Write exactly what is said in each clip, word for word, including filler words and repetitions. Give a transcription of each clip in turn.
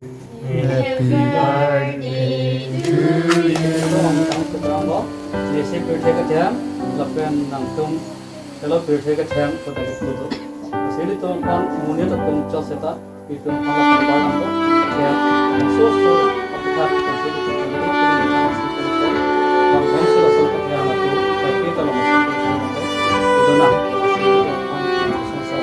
Happy birthday to you. Nangtum tang keterang lo, nesi pirthe kethem, lapen nangtum helo pirthe kethem, kota di kudo. Sili tong kan munit atum chok seta, itum kan lapen bar nangtum, ya, so so, apitak, sili tong kan, bang bang sila sila kethem atum, tapi kalau masih kethem, itu nah, sili tong kan, so so,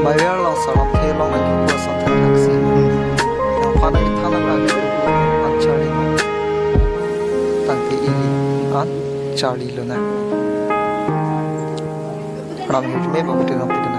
Maiver long salam the long nangkok puson thaksi. Nangphan nangkethan nang an charli. Tangte ili an charli lonang. Ram hirme bapak tenang pidun